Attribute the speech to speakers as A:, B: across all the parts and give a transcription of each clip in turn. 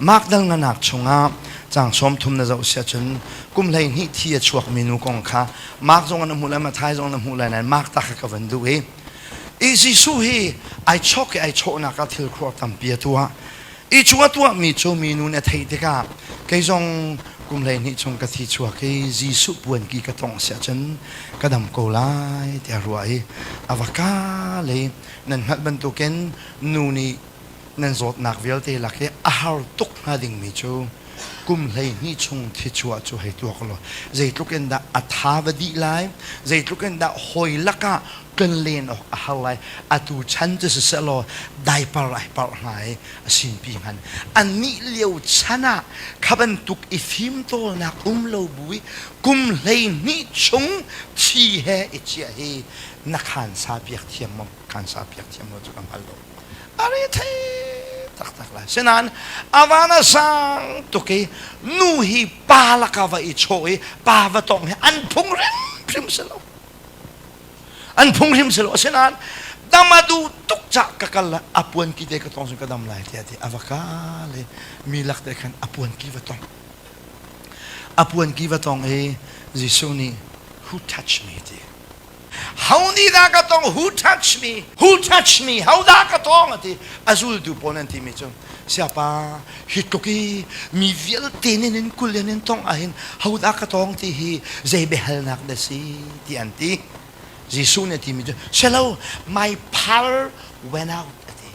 A: Mark dal nganak chungah caang 30 na zoh siah cun kum 12 thi a chuakmi nu kong kha Mark zong an hmuh lai Matthai zong na hmuh lai nain Mark ta kha ka van duh i i Jesuh hi ai chawk i ai chawhnak ah thil khuar tampi a tuah. I cu a tuahmi cu minu nih a theih tikah kei zong kum 12 chung ka thi chuak i Jesuh puanki ka tongh siah cun ka dam ko lai tiah ruah i a va kal i nan hngalh bantukin nu nih nan zawtnak vialte lak i a har tuk hnga dingmi cu kum 12 chung thichuah cu hei tuak law zeitluk in dah a tha va dih lai, zeitluk in dah hawi lakah tlonlen awk a har lai. Atu chan cu siseh law diaper ai parh hnga i a sinpi hngan. Annih lio chan ah kha bantuk i fimtawlnak um lo bu i kum 12 chung thi he i chiah hi na khansa piak thiam maw? Khansa piak thiam lo cu ka hngal lo. A re thei taktak lai. Sinain a van a sang tuk i nu hi pa laka va i chawh i pa va tong hi an phung hrimhrim si lo. An phung hrim si lo. Asinain dam a duh tuk cah ka kal la a puan ki te ka tong sun ka dam lai tiah ti a va kal i mi lak te khan a puan ki va tong. A puan ki va tong i Jesuh nih who touch me ti. Ho nih dah ka tong? Who touch me? Who touch me? Ho dah ka tong? A ti. A zultu pawl an timi cu siapa hi tluk i mi vialte nih in kul in in tong ahhin ho dah ka tong ti hi zei biahalnak dah si ti an ti. Jesuh nih a timi cu selo my power went out a ti.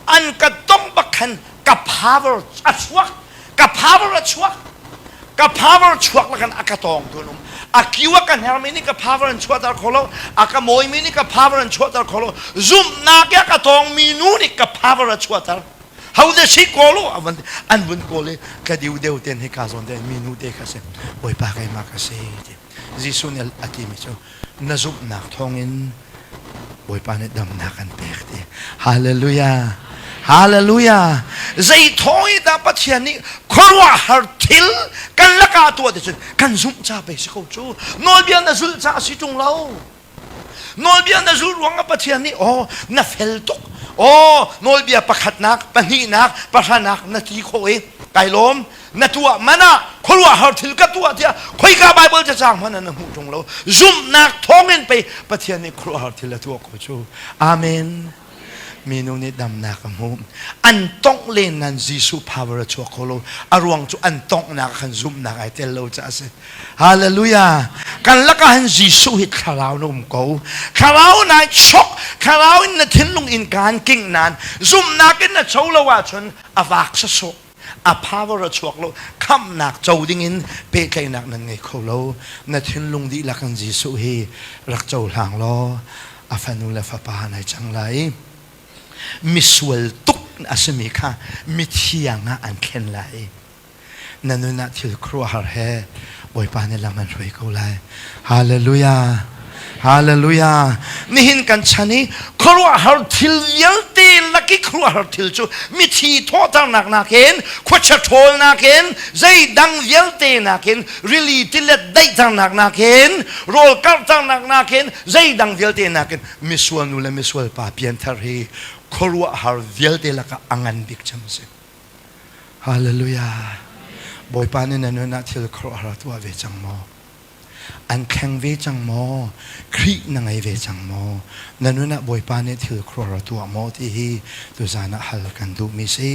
A: An ka tong bak khan ka power a chuak ka power a chuak ka power chuak lakan a ka tawng tu an um a kiu a ka hnermi nih ka power an chuahter kho lo a ka mawimi nih ka power an chuahter kho lo zumhnak a ka tawngmi nu nih ka power a chuahter ho de si kawl u an an vun kawl i ka diu deu ten hi ka zawn te mi nu te kha si bawipa keimah ka si ti Jesuh nih a timi cu na zumhnak thawngin Bawipa nih damnak an pek ti. Hallelujah. Hallelujah. Zei thawng i dah Pathian nih khuaruahhar thil kan lakah tuah ti cun kan zumh ca pei si ko cu. Nawlbia na zulh ca a si ṭung lo. Nawlbia na zulh ruangah Pathian nih aw na fel tuk. Aw nawlbia pakhatnak, pahnihnak, pahranak na ti khawh i kai lawm. Na tuah man ah khuaruahhar thil ka tuah tiah khoika Bible cacang hmanh ah na hmuh ṭung lo. Zumhnak thawngin pei Pathian nih khuaruahhar thil a tuah ko cu. Amen. Minu nih damnak a hmuh. An tongh len nan Jesuh power a chuak kho lo. A ruang cu an tonghnak khan zumhnak ai tel lo caah a si. Hallelujah. Kan lakah hin Jesuh hi thlarau na um ko. Thlarau nai chok, thlarau in na thinlung in kaan king nan zumhnak in na cho lo ahcun a vak sasawh. A power a chuak lo. Khamhnak co ding in pehtlaihnak nan ngei kho lo. Na thinlung dihlak in Jesuh hi rak cohlang law a fanu le fapa nai cang lai. Misual tuk a simi kha mithiang ah an thlen lai. Na nun ah thil khuaruahhar he Bawipa nih lam an hruai ko lai. Hallelujah. Hallelujah. Nihin kan chan i khuaruahhar thil vialte laki khuaruahhar thil cu mithi thawhternak nakin khuachia ṭhawlnak in zeidang vialte nakin rili tilet daihternak nakin rawl karhternak nakin zeidang vialte nakin misual nu le misual pa pianthar hi khuaruahhar vialte lakah a ngan bik cem a si. Hallelujah. Bawipa nih na nun ah thil khuaruahhar tuah ve cang maw? An thleng ve cang maw? Khrih na ngei ve cang maw? Na nun ah Bawipa nih thil khuaruahhar tuah maw ti hi tuzan ah hal kan duhmi si.